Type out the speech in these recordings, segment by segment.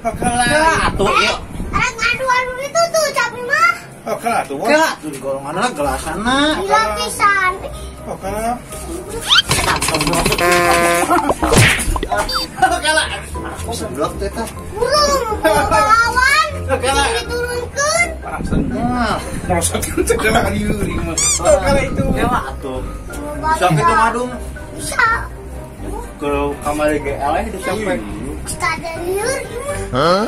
Kela atuh ieu. Arek ngadu-adu itu tuh capi mah. Oh, kela atuh bos. Kela atuh di golonganna gelasana. Gila pisan. Oh, kela. Kela. Seblok teh tah. Burung, lawan. Kela. Diturunkeun. Nah, merosotkeun teh kela lieur ieu mah. Oh, kela itu. Kela atuh. Sok itu madung. Bisa. Kalau kamari ge eleh disampe. Kada lieur ieu mah. Hah?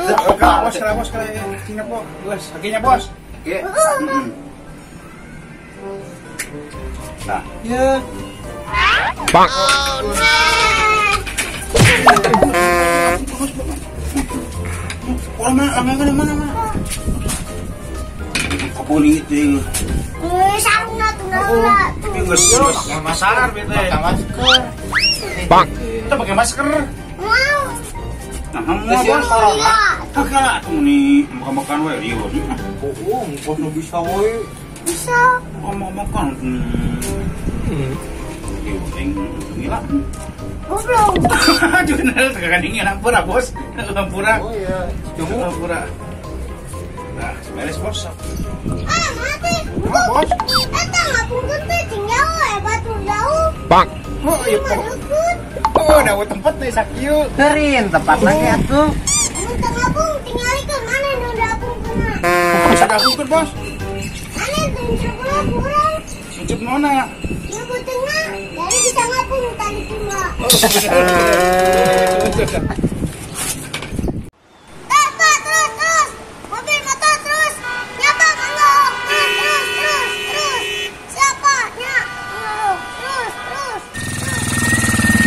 Bos, kela bos, kela cina bos. Bos, kakinya bos. Oke. Nah, ya. Bang. Oh, mana mana mana mana. Kapuni itu. Sarungna tuh naula tuh. Geus pakai masker bete. Pakai masker. Bang. Kita pakai masker. Mau. Nah, mau bos corona. Kagak atuh nih, makan-makan we lieur. Oh, bos nu bisa we. Bisa. Makan-makan. Gila. Goblok. Jurnal tekan dingin hampura bos. Hampura. Oh iya, cuma hampura. Nah, beres bos. Ah, mati. Ah, bos. Eta ngapungkeun teh cing jauh batu jauh. Bang. Oh, iya. Oh, da tempat teh sakieu. Terin tempat lagi atuh. Mun teu ngapung tingalikeun mana nu dapungkeunna. Bisa dapungkeun, Bos. Mana teu kurang. Cucuk nona. Ya beuteungna, dari bisa ngapung tadi tungga. Terus terus. Mobil motor terus. Nyapa mangga. Terus terus terus. Siapa? Nya. Terus terus.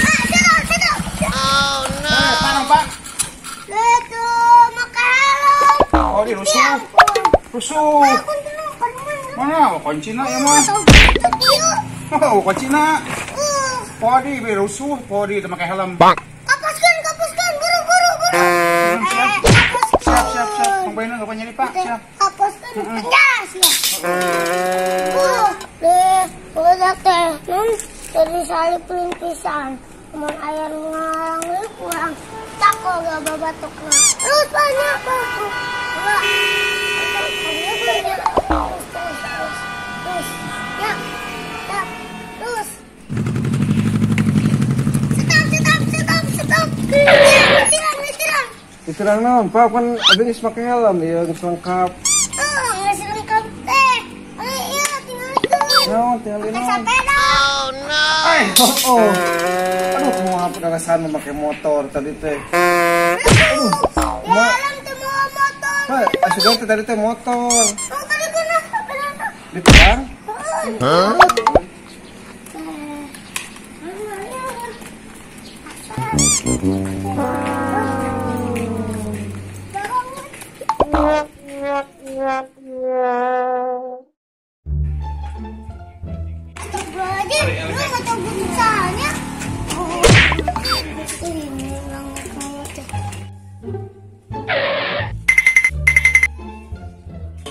Ah, situ situ. Oh no. Tanam, Pak. Itu make helm. Oh, di rusuh. Rusuh. Mana kuncina ya mah? Oh, kuncina. Podi be rusuh, podi teu make helm. Bang. Kapaskeun, kapaskeun, buru buru buru. Siap. Siap, siap, siap. Pangbaina enggak nyari, Pak. Siap. Kapaskeun penjara sia. Deh, udah teh, nun jadi salip pisan. Mun aya nu ngalang kurang tako ga babatokna. Terus banyak, Pak. Terus, terus, terus. Ya, ya, terus. Stop, stop, stop, stop. Tilang, tilang. Tilang naon, Pak? Kan abis geus make helm, ieu geus lengkap. Oh, geus lengkap teh. Iya, tinggal itu. Naon, tinggal ini. Sepeda. Oh no. Oh. Aduh, kumaha perasaan memakai motor tadi teh. Aduh. Ya, helm teh mau motor. Heh, asugan teh tadi teh motor. Oh, tadi kena sepeda. Ditilang? Hah? Astagfirullahaladzim, lu nggak tahu usahanya. Ini banget.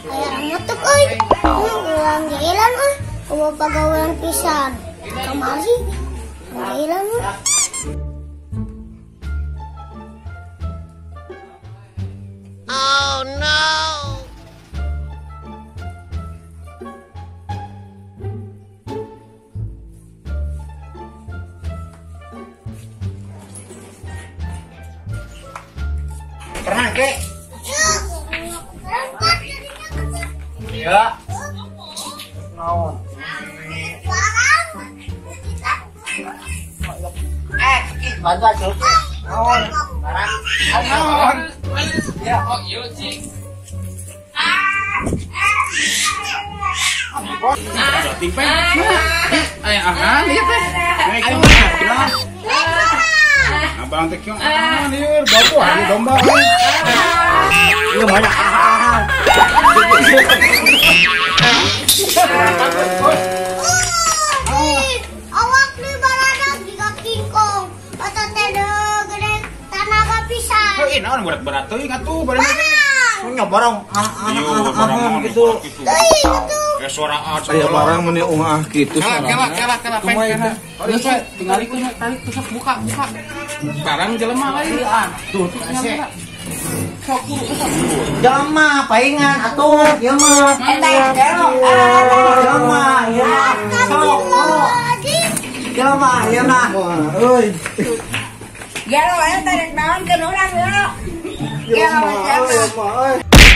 Ayah ngetuk, oi. Ngilang-ngilang, oi. Bawa pagawean pisan. Kamari, ngilang, oi. Oh no. Terang ke? Ya. Naon? Bantu aja. Naon? Barang. Naon? Ya. Oh, iya, Cik. Jati peng. Aya ahan ieu teh. Ayo. Abang teh kieu ahan ieu bawa ieu domba. Ieu banyak ahan. Awak di baradak jiga kingkong. Atau teh gede tanaga pisan. Heuh, naon berat-berat teuing atuh bareng. Punya barang ah gitu. Ya suara ah, aya barang mun ungah kitu suara. Kela kela kela kela. Geus we tingali ku tarik tusuk buka buka. Barang jelema lain. Tuh tuh tinggal. Sok turu sok. Jelema paingan atuh ieu mah. Eta gelo. Jelema ieu mah. Sok turu. Jelema ieu mah. Euy. Gelo eta rek naon keun urang gelo. Gelo Euy.